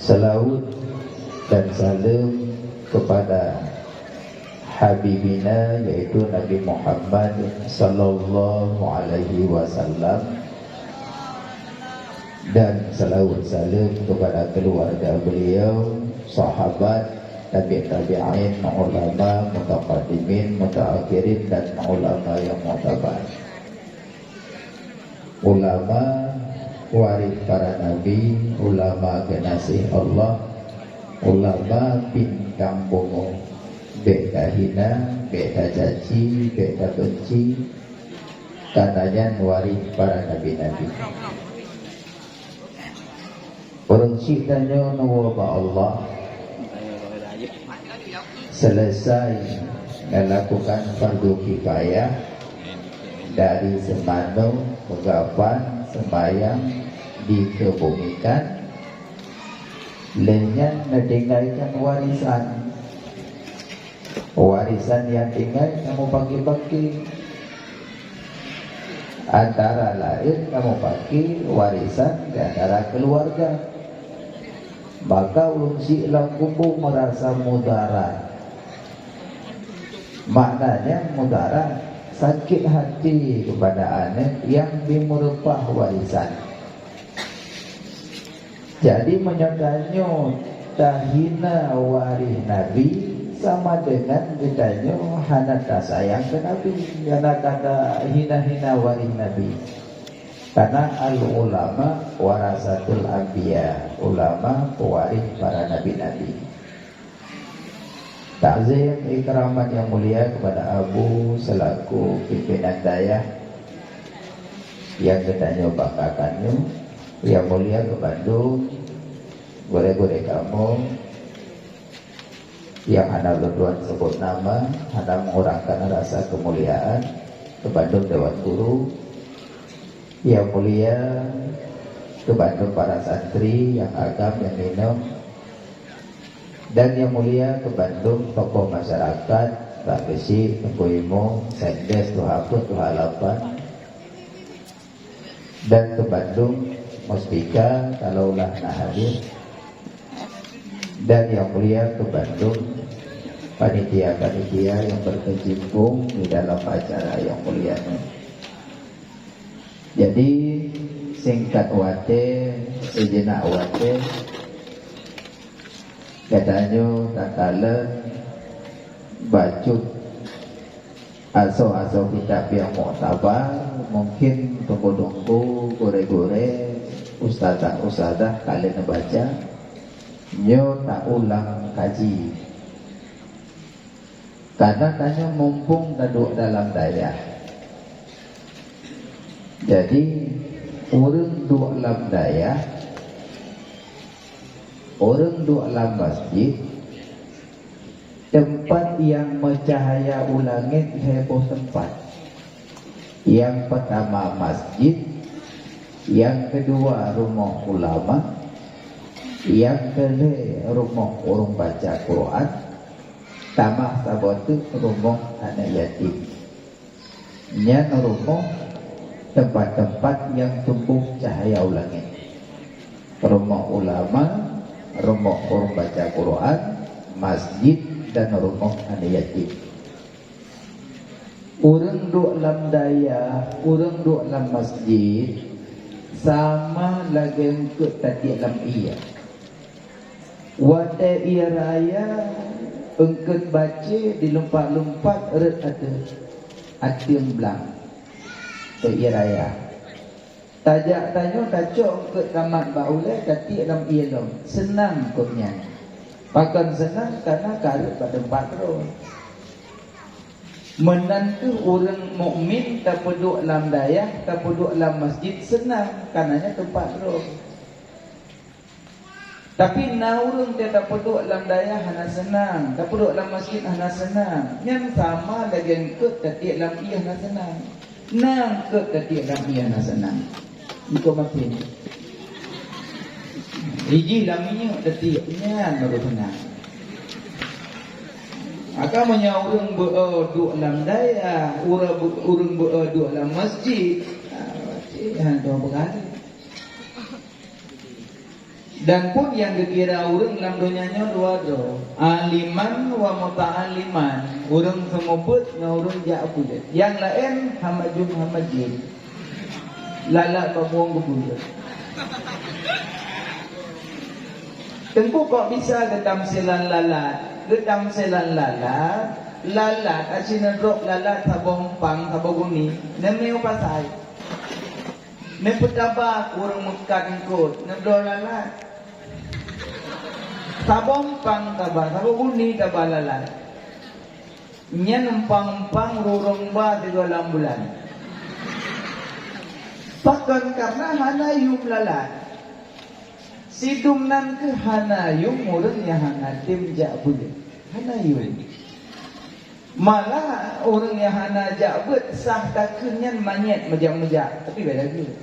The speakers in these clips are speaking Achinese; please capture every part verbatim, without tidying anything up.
Salawat dan salam kepada Habibina, yaitu Nabi Muhammad sallallahu alaihi wasallam, dan salawat salam kepada keluarga beliau, sahabat, tabi' tabi'in, ulama, mutaqaddimin, mutaakhirin, dan ulama yang mu'tabar. Ulama waréh para nabi, ulama geunaséh Allah, ulama bintang bumoe. Bék tahina, bék tacaci, bék tabenci, karna nyan waréh para nabi-nabi. Ureuëng syiek tanyoe neuwoe bak Allah, selesai melakukan fardu kifayah dari seumanoe, peugafan, seumayang, dikebumikan, lheueh nyan neutinggalkan warisan. Warisan nyang tinggai kamoe bagi-bagi. Antara laén kamoe bagi warisan di antara keuluwarga. Maka ureuëng syiek lam kubu meurasa mudarat. Maknanya mudarat, sakét hati keupada aneuëk nyang jimeureupah warisan. Jadi, meunyoe tanyoe tahina waréh Nabi, sama deungon geutanyoe hana tasayang keu Nabi, karna ka tahina-hina waréh Nabi. Karna al-ulama warasatul anbiya, ulama pewaréh para nabi-nabi. Takzim ikramat nyang mulia keupada Abu selaku pimpinan dayah nyang geutanyoe banggakan nyoe, nyang mulia keu bandum gurée-gurée kamoe nyang hana lôn tuan sebut nama, hana mengurangkan rasa keumuliaan keu bandum dewan guru, nyang mulia keu bandum para santri nyang agam nyang inong, dan nyang mulia keu bandum tokoh masyarakat, Pak Geuchik, Teungku Imum, Sekdes, Tuha Peuet, Tuha Lapan, dan keu bandum Muspika kalau ulah na hadir, dan nyang mulia keu bandum panitia-panitia nyang berkecimpung di dalam acara nyang mulia nyoe. Jadi, singkat watée, sijeuneuh watée, geutanyoe takalon bacut asoe-asoe kitab nyang muktabar, mungkin teungku-teungku, gurée-gurée, ustazah-ustazah ka lheueh neubaca, nyoe taulang kaji. Karna tanyoe mumpung taduek dalam dayah. Jadi, ureuëng duek lam dayah, ureuëng duek lam masjid, teumpat nyang meucahya u langét lhée boh teumpat. Nyang peutama masjid, nyang keudua rumoh ulama, nyang keulhée rumoh ureuëng baca Quran, tamah saboh teuk rumoh aneuëk yatim. Nyan rumoh teumpat-teumpat nyang tuboh cahya u langét. Rumoh ulama, rumoh ureuëng baca Quran, masjid, dan rumoh aneuëk yatim. Ureuëng duek lam dayah, ureuëng duek lam masjid, sama lagée eungkôt tatiek lam ié. Watée ié raya, eungkôt bacée dilumpat-lumpat rot ateueh, ateueng blang keu ié raya. Tajak tanyoe tacok eungkôt tamat bak ulée, tatiek lam ié lom, seunang keu nyan. Pakon seunang? Karna ka rot bak teumpat droe. Meunan kheueh ureuëng mukmin tapeuduek lam dayah, tapeuduek lam masjid seunang, karna nyan teumpat droe. Tapi na ureuëng nyang tapeuduek lam dayah hana seunang, tapeuduek lam masjid hana seunang. Nyan sama lagée eungkôt tatiek lam ié hana seunang. Na eungkôt tatiek lam ié hana seunang. Eungkôt maté. Iji lam minyeuk tatiek nyan baru seunang. Maka meunyoe ureuëng beu-, duek lam dayah, ureuëng beu-, ureuëng beu-, duek lam masjid, ah, pasti hana peugah lé. Dan peue nyang geukira ureuëng lam donya nyoe dua droe, aliman wa muta'alliman, ureuëng seumeubeuet ngon ureuëng jak beuet. Nyang laén hana jeuem hana jeuem. Lalat bak bueng geubeuet. Teungku kok bisa geutamsilan lalat? Geutamsilan lalat, lalat, aci neudrop lalat saboh umpang, saboh guni, neumé u pasai. Neupeutaba ureuëng meukat eungkot, neubloe lalat. Saboh umpang taba, saboh guni taba lalat. Nyan umpang-umpang rurong ba tiga lam bulan. Pakon karena hana yum lalat. Sidum nan keuh hana yum ureuëng nyang hana tem jak beuet. Hana yum. Malah ureuëng nyang hana jak beuet sah takheun nyan manyét meujak-meujak, tapi beda geuh.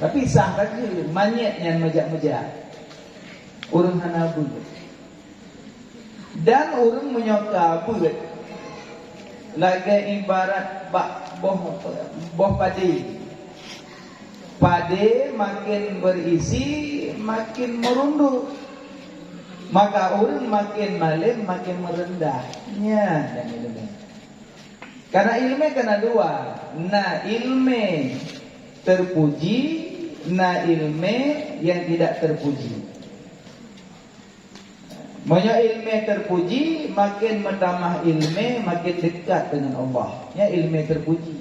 Tapi sah takheun manyét nyan meujak-meujak. Ureuëng hana beuet. Dan ureuëng meunyoe ka beuet, lagée ibarat bak boh, boh padé. Padé makin berisi, makin merunduk. Maka ureuëng makin malém, makin merendah. Nyan dan ilmu. Karena ilmu kana dua, na ilmu terpuji, na ilmu yang tidak terpuji. Meunyoe ilmu terpuji, makin meutamah ilmu, makin dekat dengan Allah. Nyan ilmu terpuji.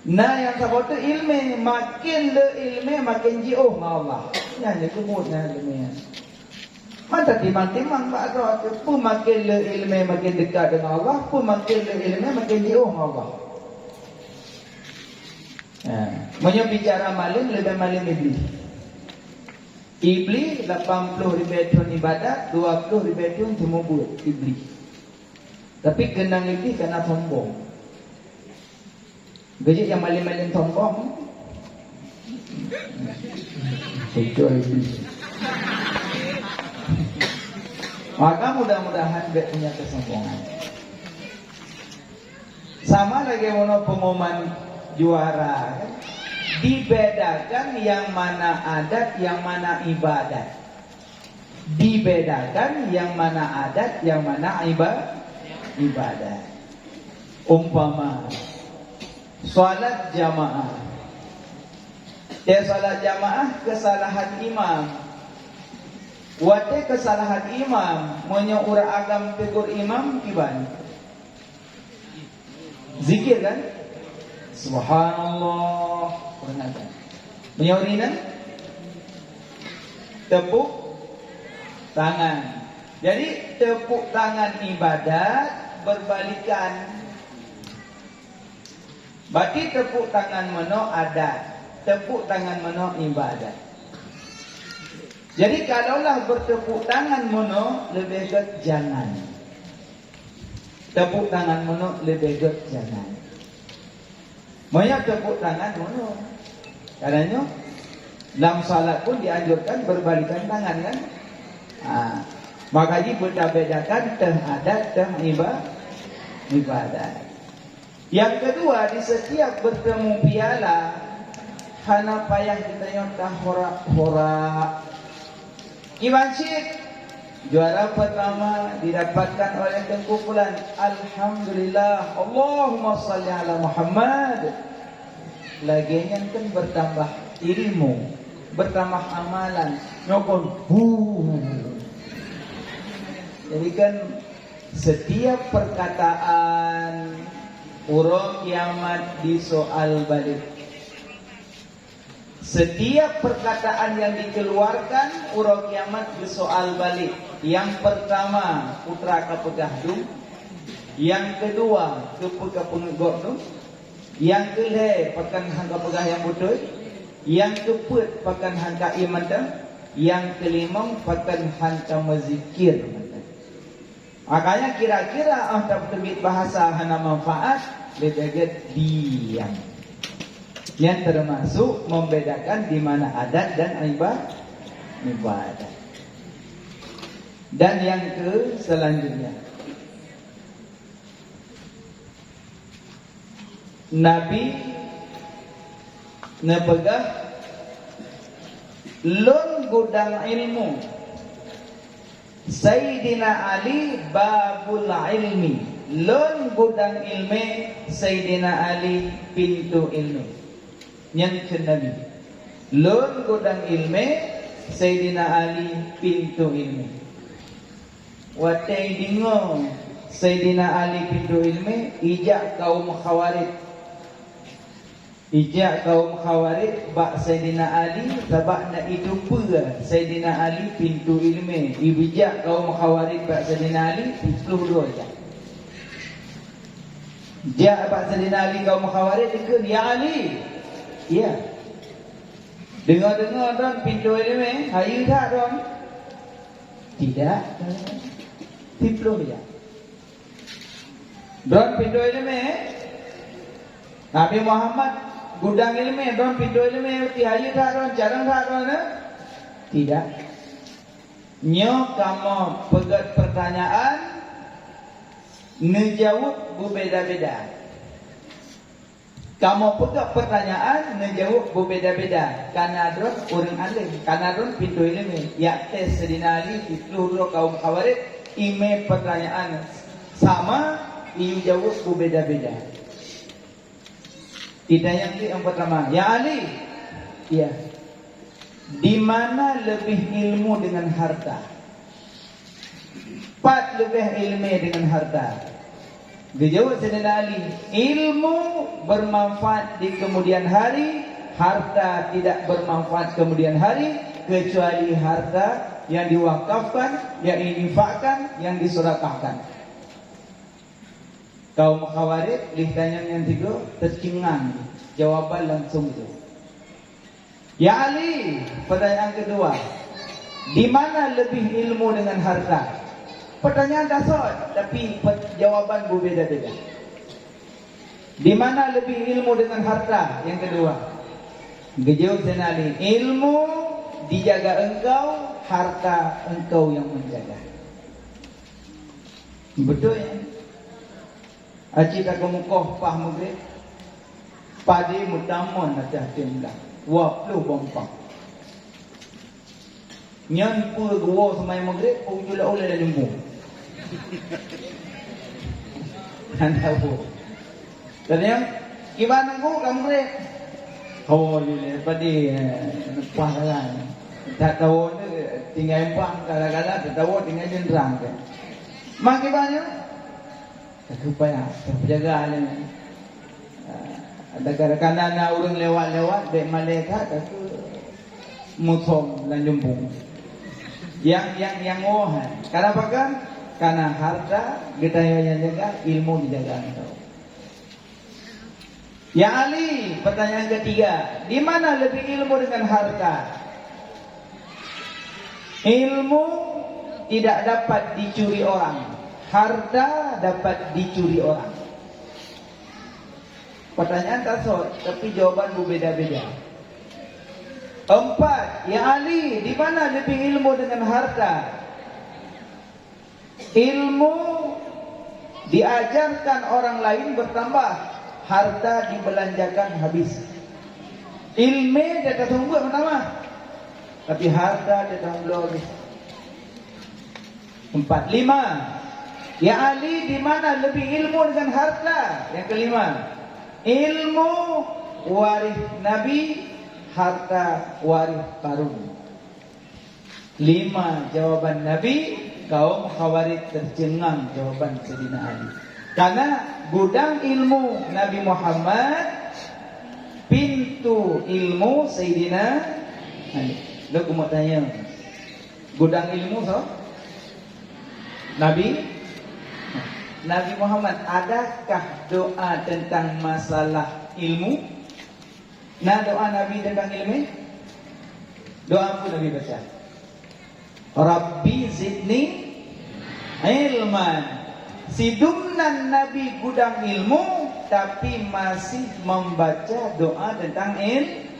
Na nyang saboh teuk ilmu, makin le ilmu, makin jiôh ngon Allah. Nyan jeuet keubuet nyan ilmu nyan. Mantong timang-timang bak droe teuh, peue makin le ilmu makin dekat dengan Allah, peue makin le ilmu makin jiôh ngon Allah. Ha, meunyoe bicara malém, leubeh malém Iblih. Iblih lapan ploh ribée thon ibadat, dua ploh ribée thon seumeubeuet Iblih. Tapi keunong Iblih kana sombong. Geujeut nyang malém-malém sombong. Beutôi. Maka mudah-mudahan bék punya kesombongan. Sama lagée meunoe pengumuman juara, kan? Dibedakan yang mana adat, yang mana ibadat. Dibedakan yang mana adat, yang mana iba-, ibadat. Umpama, salat jamaah. Di salat jamaah kesalahan imam. Watée kesalahan imam, meunyoe ureuëng agam tegur imam, kiban? Zikir kan? Subhanallah. Pernah kan? Meunyoe ringan, tepuk tangan. Jadi, tepuk tangan ibadat berbalikan. Berarti tepuk tangan meunoe adat, tepuk tangan meunoe ibadat. Jadi, kalaulah bertepuk tangan meunoe, leubeh gét jangan. Tepuk tangan meunoe leubeh gét jangan. Meunyoe tepuk tangan meunoe. Karena nyoe, lam salat pun dianjurkan berbalikan tangan, kan? Ha. Maka jih beutabedakan teuh adat, teuh iba-, ibadat. Yang kedua, di setiap bertemu piala, hana payah geutanyoe tahora-hora. Kiban cit, juara pertama didapatkan oleh Teungku Fulan. Alhamdulillah. Allahumma salli ala Muhammad. Lagée nyan kan bertambah ilmu, bertambah amalan. Nyoe kon, hu. Jadi kan setiap perkataan uroe kiamat disoal balik. Setiap perkataan yang dikeluarkan uroe kiamat geusoal balik. Yang pertama, putra ka peugah dum. Yang kedua, keupeue ka peungeut gob dum. Yang keulhée, pakon han ka peugah nyang beutôi. Yang keupeuet, pakon han ka ié mantong. Yang keulimong, pakon han ka meuzikir mantong. Makanya kira-kira, ah, tapeuteubiet bahasa hana manfaat, leubeh gét diam. Nyan termasuk membedakan di mana adat dan iba-, ibadat. Dan yang ke selanjutnya, Nabi neupeugah, "Lôn gudang ilmu. Saidina Ali babul ilmi. Lôn gudang ilmé, Saidina Ali pintoe ilmé. Nyan kheun Nabi. Lôn gudang ilmé, Saidina Ali pintoe ilmé. Watée deungoe Saidina Ali pintoe ilmé, ijak kaum Khawarij. Ijak kaum Khawarij bak Saidina Ali, sabab na iteupeue Saidina Ali pintoe ilmé. Ibijak kaum Khawarij bak Saidina Ali, siplôh droe jak. Jak bak Saidina Ali kaum Khawarij dikheun, "Ya Ali." "Ya." "Deungoe-deungoe droen pintoe ilmé, hayeue that droen?" "Tidak." Siplôh jak. "Droen pintoe ilmé, Nabi Muhammad gudang ilmé, droen pintoe ilmé, ti hayeue that droen, carông that droen, eh?" "Tidak." Nyoe kamoe peugét peurtanyaan, neujaweueb beubeda-beda. Kamoe peugét peurtanyaan, neujaweueb beubeda-beda. Kana droen ureuëng além, kana droen pintoe ilmé. Jak tes Saidina Ali, siplôh droe kaum Khawarij, imé peurtanyaan sama, iyue jaweueb beubeda-beda. Ditanyong lé nyang peurtama, "Ya Ali." "Ya." "Di mana leubeh ilmu deungon harta?" "Pat leubeh ilmé deungon harta?" Geujaweueb Saidina Ali, "Ilmu bermanfaat di kemudian hari, harta tidak bermanfaat kemudian hari, kecuali harta yang diwakafkan, yang diinfakkan, yang disedekahkan." Kaum Khawarij lheueh tanyong nyang tiga teucingang jawaban langsung itu. "Ya Ali," pertanyaan kedua, "di mana lebih ilmu dengan harta?" Pertanyaan dasar, tapi pe-, jawaban berbeda-beda. "Di mana lebih ilmu dengan harta?" Yang kedua. Geujaweueb Saidina Ali, "Ilmu dijaga engkau, harta engkau yang menjaga." Beutôi nyan. Aci takeumukoh paih Maghrib, padé meutamon ateueh tieng blang, dua ploh bompang. Nyan peue geuwoe seumai Maghrib, peue geujulak ulée lam lumbung. Hana woe. Tanyong, "Kiban Teungku ka Maghrib?" "Hawa jih lé, padé, eh, leupah jalan. That tawoe tinggai empang, kadang-kadang that tawoe tinggai jeunrang." "Ma kiban nyoe?" Ka keuh payah, ka keuh peujaga lé. Ah, ada kadang-kadang na ureuëng lewat-lewat, bék malée that, ka keuh musom lam lumbung. Nyang, nyang, nyang woe hai. Karena apa kan? Karena harta geutanyoe nyang jaga, ilmu dijaga. Ya Ali, pertanyaan ketiga, di mana lebih ilmu dengan harta? Ilmu tidak dapat dicuri orang, harta dapat dicuri orang. Pertanyaan tasot, tapi jawaban berbeda-beda. Empat, ya Ali, di mana lebih ilmu dengan harta? Ilmu diajarkan orang lain bertambah, harta dibelanjakan habis. Ilmu dia tak sumber pertama, tapi harta dia tak sumber habis. Empat, lima. Ya Ali, di mana lebih ilmu dengan harta? Yang kelima, ilmu waris Nabi, harta waris Karun. Lima jawaban Nabi, kaum Khawarij teucengang jawaban Saidina Ali. Karena gudang ilmu Nabi Muhammad, pintu ilmu Saidina Ali. Lôn keumeung tanya, gudang ilmu soe? Nabi? Nabi Muhammad, adakah doa tentang masalah ilmu? Na doa Nabi teuntang ileumé? Doa peue Nabi baca? "Rabbi zidni ilman." Sidum nan Nabi gudang ilmu, tapi masih membaca doa teuntang il-,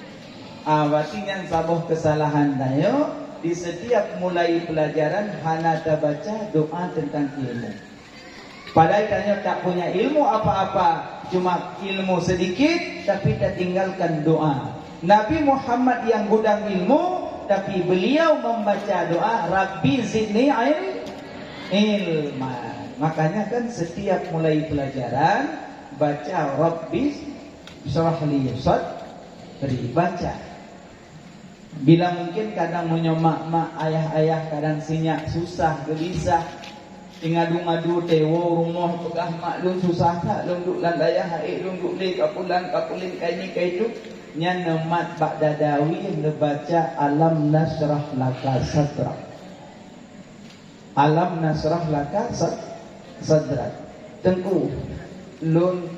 ah, berarti nyan saboh keusalahan tanyoe, di setiap mulai pelajaran hana tabaca doa teuntang ilmu. Padahai tanyoe tak punya ilmu apa-apa, cuma ilmu sedikit, tapi tatinggalkan doa. Nabi Muhammad nyang gudang ilmu, Tapi beliau membaca doa, "Rabbi zidni il-, ilma." Makanya kan setiap mulai pelajaran, baca, "Rabbi syrahli sadri." Baca. Bila mungkin kadang meunyoe mak-mak, ayah-ayah kadang sinyak susah, geulisah, Ingadu-ngadu tewoe u rumoh peugah, "Mak lôn susah that, lôn duek lam dayah, aék lôn duek lé ka pulan, ka pulen, ka ini, ka itu." Nyan neumat bak dada wie neubaca, "Alam nasyrah laka sadrak." "Alam nasyrah laka sad-, sadrak." Teungku, lôn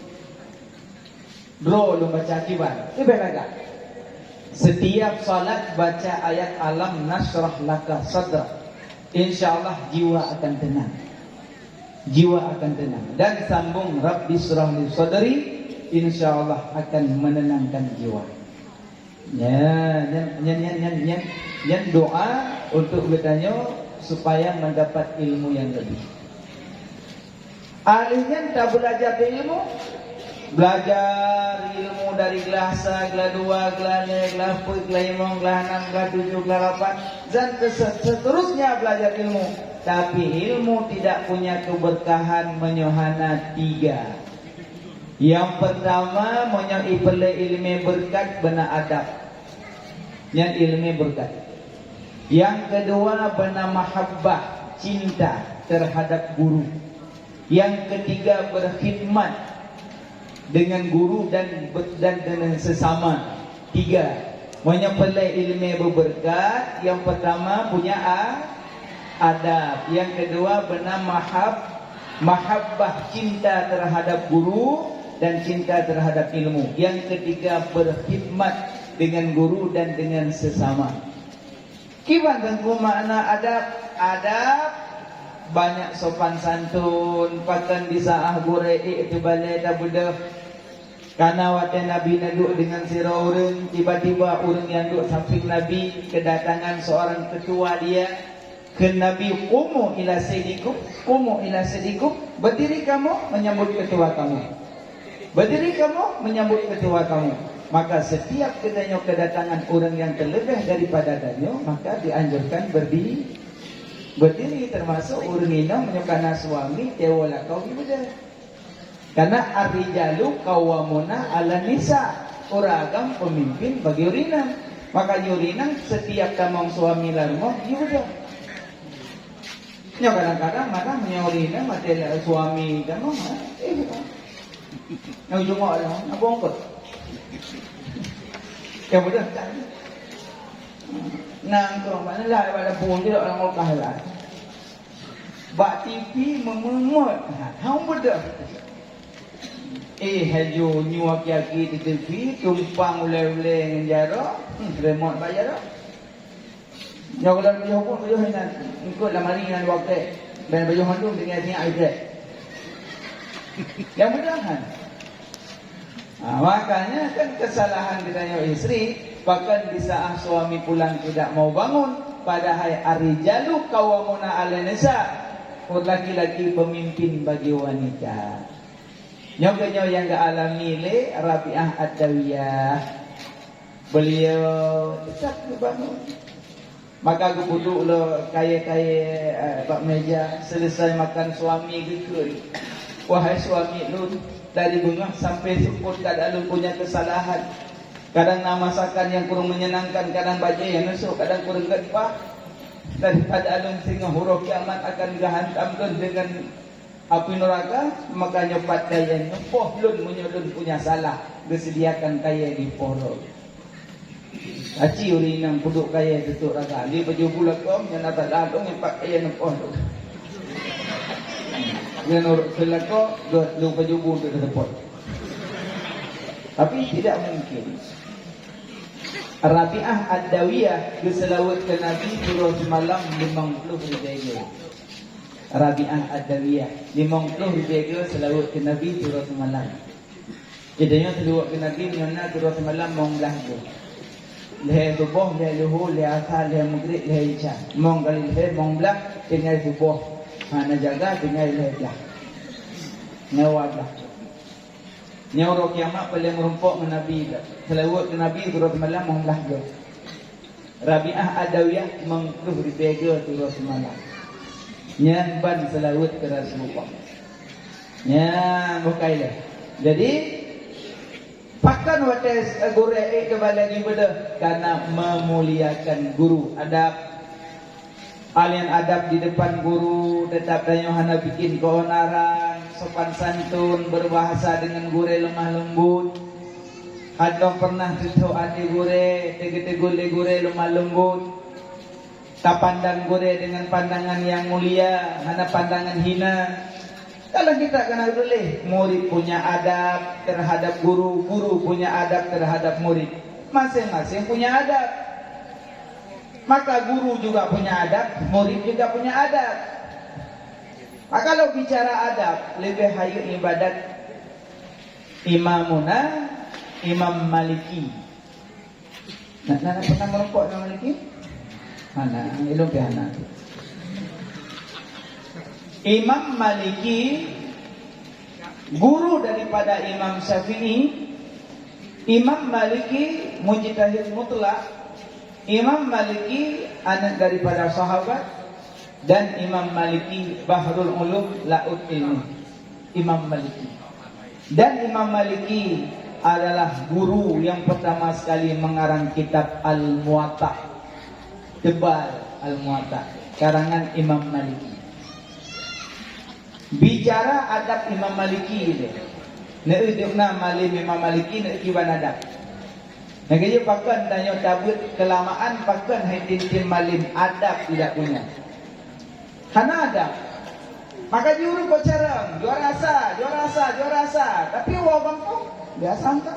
Droe lôn baca kiban, leubeh lagak. Setiap salat baca ayat Alam Nasyrah Laka Sadrak, insya Allah jiwa akan tenang. Jiwa akan tenang. Dan sambung Rabbi Syrahli Sadri, insya Allah akan menenangkan jiwa. Ya, nyan, nyan, nyan, nyan, nyan, nyan doa untuk geutanyoe supaya mendapat ilmu yang lebih. Ahli nyan tabeulajar ilmu, belajar ilmu dari geulasa, geula dua, geula lhée, geula peuet, geula limong, geula enam, geula tujoh, geula lapan, dan se-, seterusnya belajar ilmu. Tapi ilmu tidak punya keberkahan meunyoe hana tiga. Yang pertama, meunyoe ipeulée ileumé beureukat beuna adab. Nyan ileumé beureukat. Yang kedua, beuna mahabbah, cinta terhadap guru. Yang ketiga, berkhidmat dengan guru dan, dan dengan sesama. Tiga. Meunyoe peulée ileumé beubeureukat, yang pertama punya a-, adab. Yang kedua, beuna mahab-, mahabbah, cinta terhadap guru dan cinta terhadap ilmu. Yang ketiga, berkhidmat dengan guru dan dengan sesama. Kiban teungku makna adab? Adab banyak sopan santun, pakon di saah gurée ék teubalée tabeudôh. Kana watée Nabi neuduek deungon sidroe ureuëng, tiba-tiba ureuëng nyang duek sampéng Nabi keudatangan seorang ketua dia. Kheun Nabi, "Qumu ila sayyidikum, qumu ila sayyidikum." Berdiri kamu menyambut ketua kamu. Berdiri kamu menyambut ketua kamu. Maka setiap geutanyoe keudatangan ureuëng nyang teuleubeh daripada tanyoe, maka dianjurkan berdiri. Berdiri termasuk ureuëng inong meunyoe kana suami, tewoe lakoe geubeudôh. Karena ar-rijalu qawwamuna 'alan nisa, ureuëng agam pemimpin bagi ureuëng inong. Makanya ureuëng inong setiap tamong suami lam rumoh, geubeudôh. Nyoe kadang-kadang malah meunyoe ureuëng inong maté lé suami tamong, ha? Eh, nyang jungok dah, nak bongkot. Nyang beudôh kan? Nang tu, makna lah, daripada pun je orang Mekah lah. Bak T V meumeuet, ha, hang beudôh. Eh, hajo nyoe aki-aki di T V, tumpang ulée-ulée ngon jaroe, hmm, remote bak jaroe. Nyoe kalau bajôh pun, bajôh inan, ikut lamari ngon dua kek. Dan bajôh mandum dengan siap ibrek. Yang mudahan. Ha, makanya kan kesalahan geutanyoe istri, bahkan di saat suami pulang tidak mau bangun, padahal ar-rijalu qawwamuna 'alan nisa, laki-laki pemimpin bagi wanita. Nyoe keuh nyoe nyang geualami lé Rabi'ah Ad-Dawiyah. Beliau tetap geubangun. Maka geupeuduek lé kayée-kayée, eh, bak meja, selesai makan suami geukheun, "Wahai suami lôn, dari beungoh sampai seupôt kadang lôn punya kesalahan. Kadang na masakan nyang kurang menyenangkan, kadang bajée nyang neusok, kadang kurang gét paih. Daripada lôn singoh uroe kiamat akan geuhantam lôn deungon api neuraka, maka nyoe pat kayée neupoh lôn meunyoe lôn punya salah, geuseudiakan kayée dipoh lôn." Aci ureuëng inong peuduek kayée teutok rasa. Dia baju bula kom, nyang na salah lôn, nyoe pat kayée neupoh lôn. Nyan ureuëng seulako, dua lôn baju bu untuk teupot. Tapi tidak mungkin. Rabi'ah Ad-Dawiyah geuseulaweuet keu Nabi sidroe simalam limong ploh ribée goe. Rabi'ah Ad-Dawiyah, limong ploh ribée goe seulaweuet keu Nabi sidroe simalam. Jadi nyoe seulaweuet keu Nabi nyoe na sidroe simalam limong blaih goe. Lhée suboh, lhée luhu, lhée asa, lhée maghrib, lhée isya. Limong kali lhée, limong blaih, tinggai suboh. Ha, na jaga, tinggai lhée blaih. Nyoe dua blaih. Nyoe uroe kiamat paleng meurumpok ngon Nabi dah. Seulaweuet keu Nabi sidroe simalam limong blaih goe. Rabi'ah Adawiyah meukrôh di bègèe turoh seumalam. Nyan ban seulaweuet keu Rasulullah. Nyan bukai lé. Jadi, pakon watèe gurèe ék keubalagi beudôh? Karena memuliakan guru. Adab. Alèh adab di depan guru, teutap tanyoe hana bikin keonaran, sopan santun, beubahasa deungon gurèe lemah leumbut. Hana pernah teuthok até gurèe, teugeuteugôt lé gurèe lemah leumbut. Tapandang gurèe deungon pandangan nyang mulia, hana pandangan hina. Dalam kitab ka na tuléh, murid punya adab terhadap guru, guru punya adab terhadap murid. Masing-masing punya adab. Maka guru juga punya adab, murid juga punya adab. Maka kalau bicara adab, leubeh hayeu ibadat imamuna Imam Maliki. Na, na, na pernah meureumpok Imam Maliki? Hana, ilôn pih hana. Imam Maliki guru daripada Imam Syafi'i. Imam Maliki mujtahid mutlak. Imam Maliki aneuk daripada sahabat, dan Imam Maliki bahrul ulum, laôt ilmu. Imam Maliki. Dan Imam Maliki adalah guru yang pertama sekali mengarang kitab Al-Muwatta. Tebal Al-Muwatta, karangan Imam Maliki. Bicara adab Imam Maliki lé. Neueu na malém Imam Maliki, neueu kiban adab. Lagèe nyoe pakon tanyoe tabeuet keulamaan, pakon hai tem-tem malém adab tidak punya. Hana adab. Maka juru pecarang, juara sa, juara sa, juara sa. Tapi woe gampông, biasa angka.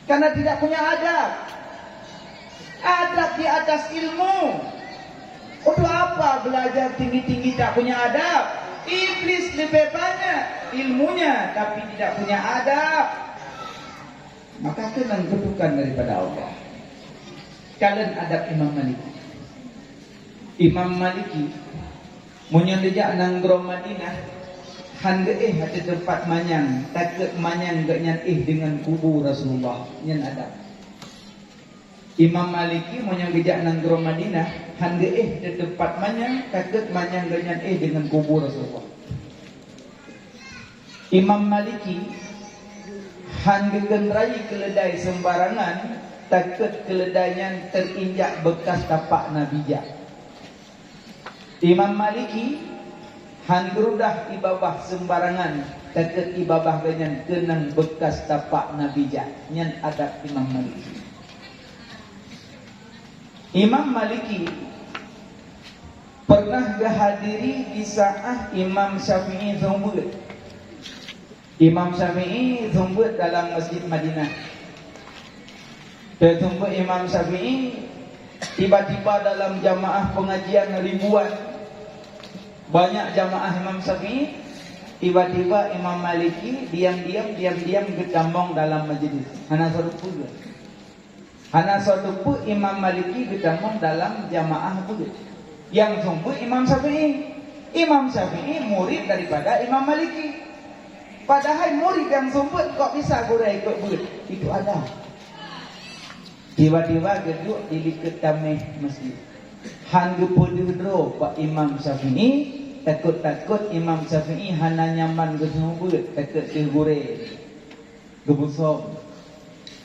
Karena tidak punya adab. Adab di atas ilmu. Untuk apa belajar tinggi-tinggi tak punya adab? Iblis lebih banyak ilmunya tapi tidak punya adab. Maka keunong kutukan daripada Allah. Kalon adab Imam Maliki. Imam Maliki, meunyoe neujak nanggroe Madinah, han geuéh ateueh teumpat manyang, takot manyang geuh nyan éh deungon kubu Rasulullah. Nyan adab. Imam Maliki, meunyoe geujak nanggroe Madinah, han geuéh ateueh teumpat manyang, takot manyang geuh nyan éh deungon kubu Rasulullah. Imam Maliki han geukheun rayi keuleudai seumbarangan, takot keuleudai nyan teuinjak beukas tapak Nabi jak. Imam Maliki han geurudah ié babah seumbarangan, takot ié babah geuh nyan keunong beukas tapak Nabi jak. Nyan adab Imam Maliki. Imam Maliki pernah geuhadiri di saat Imam Syafi'i seumeubeuet. Imam Syafi'i seumeubeuet dalam Masjid Madinah. Teuseumeubeuet Imam Syafi'i, tiba-tiba dalam jamaah pengajian ribuan, banyak jamaah Imam Syafi'i, tiba-tiba Imam Maliki diam-diam, diam-diam geutamong dalam majlis. Hana soe teupeu. Hana soe teupeu Imam Maliki geutamong dalam jamaah beuet. Nyang seumeubeuet Imam Syafi'i. Imam Syafi'i murid daripada Imam Maliki. Padahai murid nyang seumeubeuet kok bisa gurèe ikot beuet? Itu adab. Tiba-tiba geuduek di likot taméh masjid. Han geupeudeuh droe bak Imam Syafi'i, takot-takot Imam Syafi'i hana nyaman geuseumeubeuet, takot deuh gurèe. Geubusong.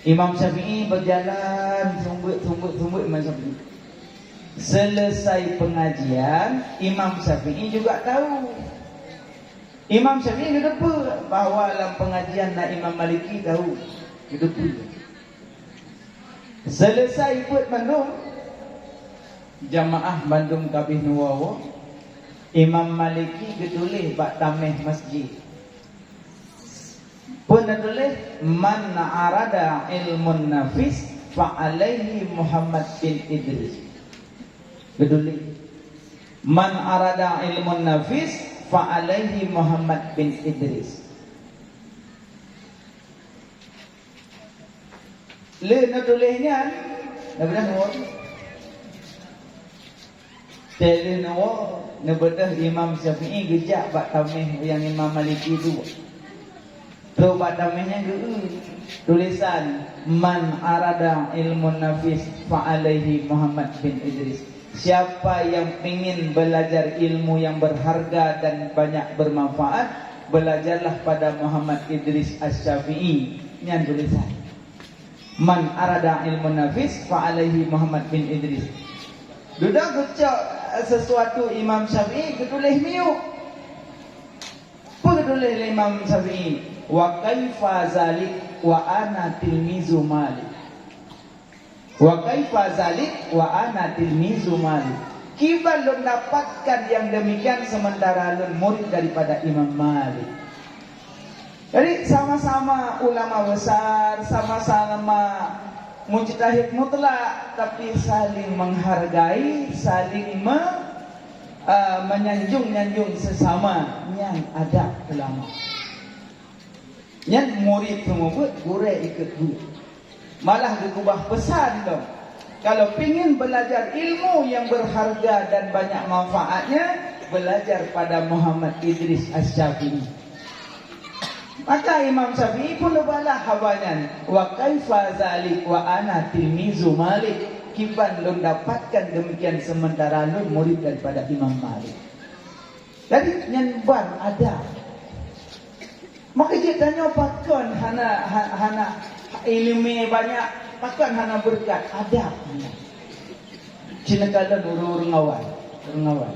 Imam Syafi'i beujalan seumeubeuet, seumeubeuet, seumeubeuet Imam Syafi'i. Selesai pengajian, Imam Syafi'i juga tahu. Imam Syafi'i geuteupeue bahwa lam pengajian na Imam Maliki tahu. Geuteupeue. Selesai beuet mandum, jamaah mandum ka abéh neuwoe-woe, Imam Maliki geutuléh bak taméh masjid. Peue na tuléh, "Man arada ilmun nafis fa alaihi Muhammad bin Idris." Geutuléh, "Man arada ilmun nafis fa alaihi Muhammad bin Idris." Lheueh neutuléh nyan, neubeudôh neuwoe. Teuh lheueh neuwoe, neubeudôh Imam Syafi'i geujak bak taméh nyang Imam Maliki duek. Trok bak taméh nyan geu-eu. Tulisan, "Man arada ilmun nafis fa alaihi Muhammad bin Idris." Siapa yang ingin belajar ilmu yang berharga dan banyak bermanfaat, belajarlah pada Muhammad Idris Asy-Syafi'i. Nyan tulisan. "Man arada ilmun nafis fa alaihi Muhammad bin Idris." Dudoe geucok sesuatu Imam Syafi'i, geutuléh miyueb. Peue geutuléh lé Imam Syafi'i? "Wa kaifa zalik wa ana tilmizu Malik." "Wa kaifa zalik wa ana tilmizu Malik." Kiban lôn dapatkan nyang demikian sementara lôn murid daripada Imam Malik. Jadi, sama-sama ulama besar, sama-sama mujtahid mutlak, tapi saling menghargai, saling me-, eh, menyanjung-nyanjung sesama, nyan adab ulama. Nyan murid seumeubeuet, gurée ikot guru. Malah geukeubah peusan lom, kalau pingin belajar ilmu yang berharga dan banyak manfaatnya, belajar pada Muhammad Idris Asy-Syafi'i. Maka Imam Syafi'i pun neubalah haba nyan, "Wa kaifa zalik wa ana tilmizu Malik." Kiban lôn dapatkan demikian sementara lôn murid daripada Imam Malik. Jadi, nyan ban adab. Maka jeuet tanyoe pakon hana, ha-, hana ileumé banyak, pakon hana beureukat, adab nyan. Cit neukalon ureuëng-ureuëng awai, ureuëng awai.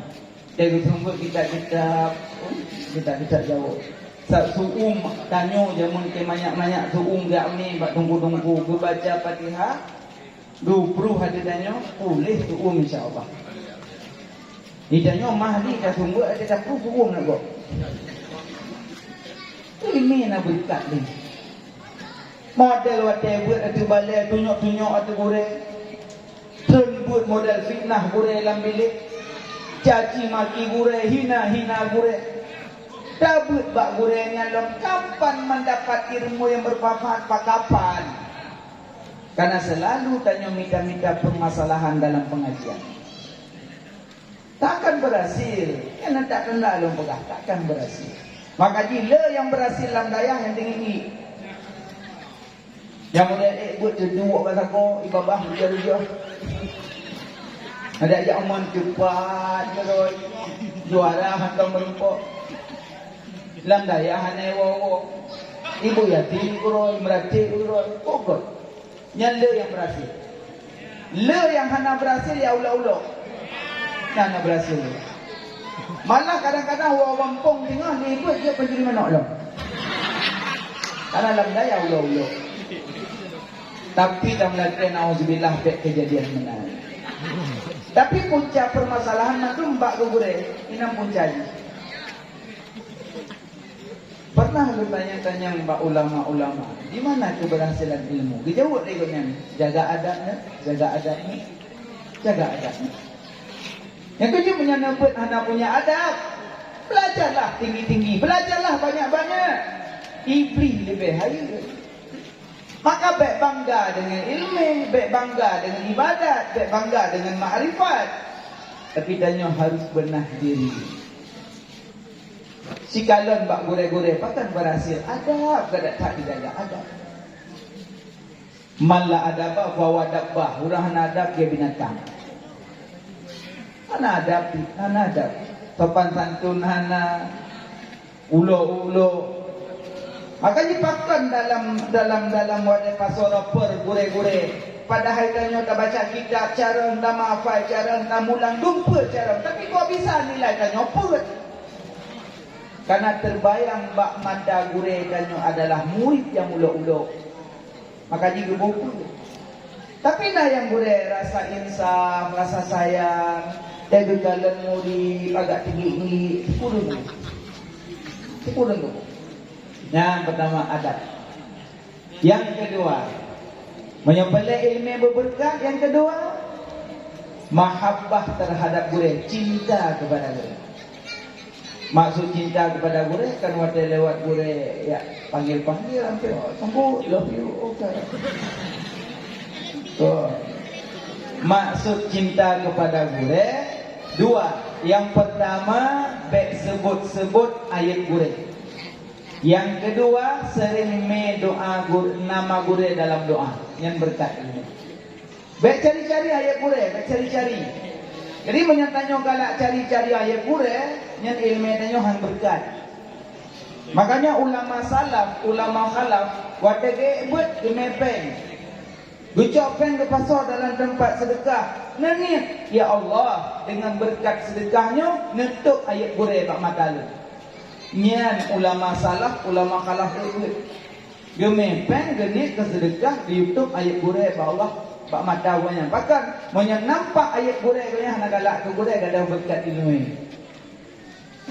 Dia geuseumeubeuet kitab-kitab, kitab-kitab Jawoe. Sa-, seuuem tanyoe jameun keu manyak-manyak seuuem geumé bak teungku-teungku geubaca Fatihah, Duproh hati tanyoe, puléh tu'um insya Allah. Di tanyoe mah di ka sumber ada dapur tu'um nak buat. Ini na berkat ni. Model watée buet ateueh balée, tunyok-tunyok ateueh gurée. Treun buet model fitnah gurée lam bilék. Caci maki gurée, hina-hina gurée. Tabeuet bak gurée nyan lom kapan mendapat ilmu yang bermanfaat, bak kapan? Karena selalu tanyoe mita-mita permasalahan dalam pengajian. Takkan berhasil. Karena tak kena lôn peugah, takkan berhasil. Maka jih le nyang berhasil lam dayah nyang tinggi-tinggi. Nyang mulai ék buet teuduek bak sagoe, ibabah rujah-rujah. Ada jak uman cepat beroi. Juara hantom meureumpok. Lam dayah hana iwoe-woe. Ibu yatim kuroi, meuratik kuroi, pokok. Nyan le nyang berhasil. Le nyang hana berhasil ya ulok-ulok. Hana berhasil. Malah kadang-kadang wong gampông singoh libet dia pencuri manok lom. Karena lam dayah ulok-ulok. Tapi lam lagée nauzubillah bek kejadian meunan. Tapi punca permasalahan mandum bak gugurée, inong punca jih. Pernah lôn tanyong-tanyong bak ulama-ulama, "Di mana keberhasilan ilmu?" Geujaweueb lé gobnyan, "Jaga adabnya, jaga adabnya, jaga adabnya." Nyang keujeuet meunyoe neubeuet hana punya adab, belajarlah tinggi-tinggi, belajarlah banyak-banyak. Iblih leubeh hayeue. Maka bék bangga dengan ilmu, bék bangga dengan ibadat, bék bangga dengan makrifat. Tapi tanyoe harus beunah diri. Sikalon bak gurée-gurée, pakon berhasil? Adab, kada that dijaga adab. "Man la adaba fahuwa dabbah." Ureuëng hana adab, dia binatang. Hana adab, hana adab. Sopan santun hana, ulok-ulok. Maka jipakon dalam, dalam, dalam wadée pasoe rapor gurée-gurée. Padahai tanyoe tabaca kitab, carông tamafai, carông tamulang, dumpeue carông. Tapi kok bisa nilai tanyoe peuet? Karena terbayang bak mata gurée tanyoe adalah murid nyang ulok-ulok. Maka jih geuboh peue. Tapi na nyang gurée rasa insaf, rasa sayang, dan geukalon murid agak tinggi-tinggi, sepuluh tu. Sepuluh tu. Nyang pertama adab. Nyang kedua, meunyoe peureulée ileumé beubeureukat, nyang kedua, mahabbah terhadap gurée, cinta kepada gurée. Maksud cinta kepada gurée kan watée lewat gurée, ya, panggil-panggil hampir, "Oh, sanggup, love you, okay." Tuh. Maksud cinta kepada gurée dua. Yang pertama, bék sebut-sebut ayat gurée. Nyang keudua, sering mé doa gur-, nama gurée dalam doa. Nyan beureukat ilmu. Bék cari-cari ayat gurée, bék cari-cari. Jadi, meunyoe tanyoe galak cari-cari ayat gurée, nyan ilmu tanyoe han beureukat. Makanya ulama salaf, ulama khalaf, watée geubeuet geumé péng. Geucok péng geupasoe dalam teumpat seudeukah. Neuniet, "Ya Allah, deungon beureukat seudeukah nyoe, neutôb ayat gurée bak mata lôn." Nyan ulama salaf, ulama khalaf geubeuet. Geumé péng geuniet keu seudeukah, geutôb ayat gurée bak Allah, bak mata awaknyan. Bahkan, meunyoe nampak ayat gurée, gobnyan hana galak keu gurée, gadôh beureukat ileumé.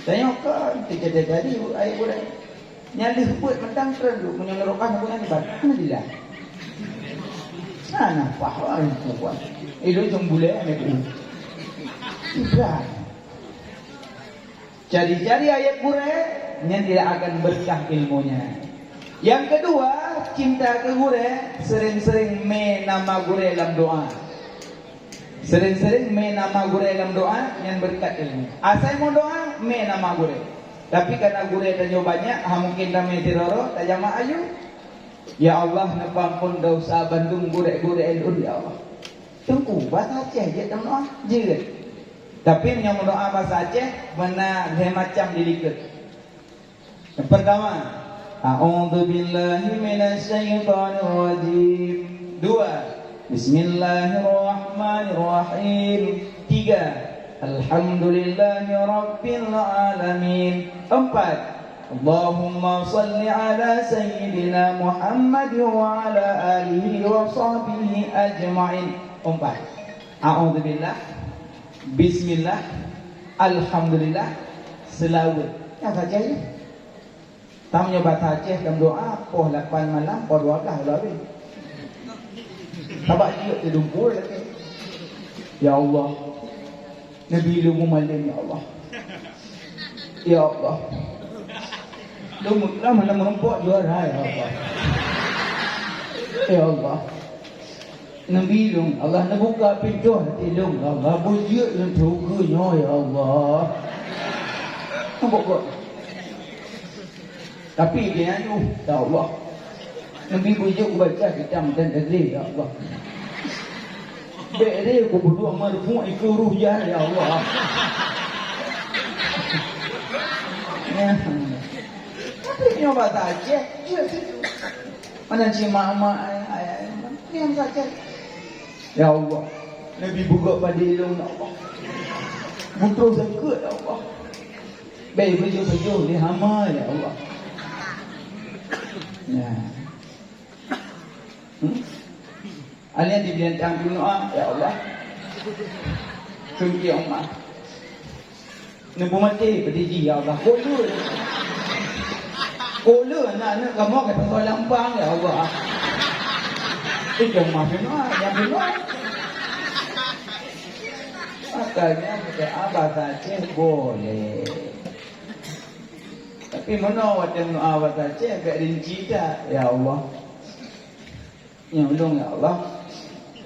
Tanyoe kan, teuka-teuka di ayat gurée. Nyan lheueh beuet mantong treun dulu, meunyoe barokah, nyan ibadah. Alhamdulillah. Nah, nah, paham, paham. Eh, lu cuma boleh, aneuk. Ibadah. Cari-cari ayat gurée, nyan tidak akan berkah ilmunya. Yang kedua, cinta keu gurée, sering-sering mé nama gurée lam doa. Sering-sering mé nama gurée lam doa, nyan beureukat ilmu. Asai meudoa, mé nama gurée. Tapi karena gurée tanyoe banyak, ha mungken tamé sidroe, tajamak ayue. Ya Allah, neupeuampon desya bandum gurée-gurée lôn, ya Allah. Teungku, basa Aceh jeuet tameudoa? Jeuet. Tapi meunyoe meudoa basa Aceh, beuna lhée macam dilikot. Yang pertama, "A'udzubillahi minasyaitonirrajim." Dua, "Bismillahirrahmanirrahim." Tiga, "Alhamdulillahirabbil alamin." Empat, "Allahumma shalli ala sayyidina Muhammad wa ala alihi wa sahbihi ajma'in." Empat. A'udzubillah, bismillah, alhamdulillah, seulaweuet. Nyan saja ya. Tam nyoe basa Aceh dalam doa, poh lapan malam, poh dua belas udah habis. Sabab jeuet di lumpur lagi. Ya Allah, neubi lôn meumalém, ya Allah. Ya Allah. Lôn lah mana meureumpok juara, ya Allah. Ya Allah. Neubi lôn, Allah, neubuka pintoe até lôn, ya Allah. Beujeuet lôn syeuruga nyoe, ya Allah. Nampak kok? Tapi dia nyoe, ya Allah. Neubi beujeuet kubaca kitab dan dalil, ya Allah. Bék lé kupeuduek marfu' ikeue ruh jai, ya Allah. Ya. Tapi nyoe basa Aceh, jeuet situ. Mana cit mak-mak, ayah, ayah, nyoe basa Aceh. Ya Allah, neubi beugok padé lôn, ya Allah. Beutroh sakét, ya Allah. Bék beujeuet-beujeuet lé hama, ya Allah. Ya. Hmm? Alien di bintang dunia, ya Allah. Sungki Allah. Neubu maté pedih jih, ya Allah. Kok le? Kok le aneuk-aneuk kamoe ka pasoe lampang, ya Allah? Itu mah benar, yang benar. Makanya, kita abah Aceh boleh. Tapi meunoe watée meunoe abah Aceh, agak rinci that, ya Allah. Nyoe lôn, ya Allah.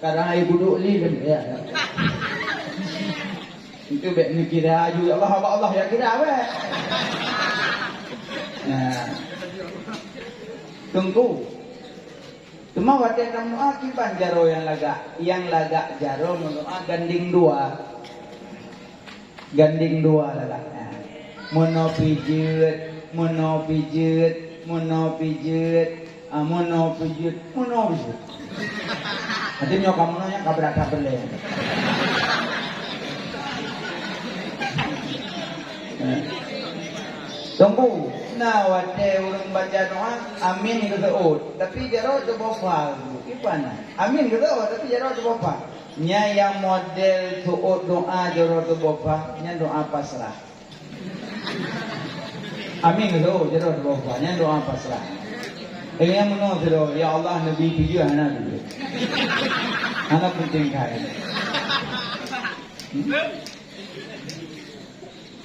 Kadang hai budok li lôn, ya. Itu bék neukira aju, ya Allah, Allah, Allah, ya kira weh. Nah. Teungku. Teuma watée tameudoa kiban jaroe nyang lagak, nyang lagak jaroe meudoa gandeng dua. Gandeng dua lagak nyan. Meunoe pih jeuet, meunoe pih jeuet, meunoe pih jeuet, ah, meunoe pih jeuet, meunoe pih jeuet. Nanti nyoe ka meunoe nyan ka brat that peureulée. Teungku, na watée ureuëng baca doa, amin geuseuôt, tapi jaroe teuboh pha. Kiban na? Amin geuseuôt, tapi jaroe teuboh pha. Nyan nyang model seuôt doa jaroe teuboh pha, nyan doa pasrah. Amin geuseuôt jaroe teuboh pha, nyan doa pasrah. Nyang meunoe sidroe, ya Allah, neubi peujeuet hana peujeuet. Hana peunteng kayée. Hmm?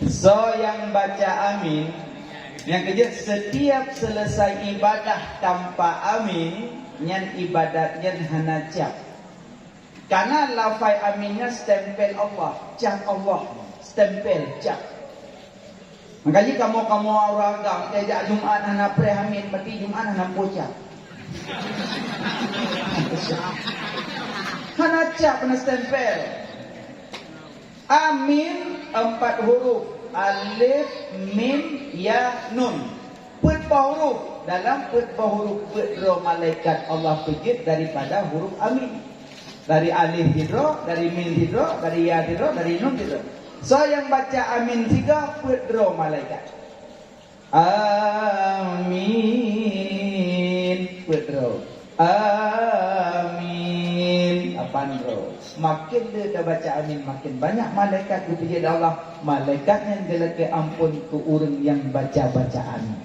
Soe nyang baca amin, nyang keujeuet setiap selesai ibadah tanpa amin, nyan ibadat nyan hana cap. Karena lafai amin nyan stempel Allah, cap Allah, stempel, cap. Makajih kamoe-kamoe ureuëng agam, meunyoe jak Jumat hana preh amin, berarti Jumat hana puasa. Hana cap, hana stempel. Amin empat huruf, alif, mim, ya, nun. Peuet boh huruf, dalam peuet boh huruf peuet droe malaikat Allah peujeuet daripada huruf amin. Dari alif sidroe, dari mim sidroe, dari ya sidroe, dari nun sidroe. Soe nyang baca amin sigoe, peuet droe malaikat. Amin. Peuet droe. Amin. Lapan droe. Makin le tabaca amin, makin banyak malaikat geupeujeuet lé Allah. Malaikat nyan geulakée amphon keu ureuëng nyang baca-baca amin.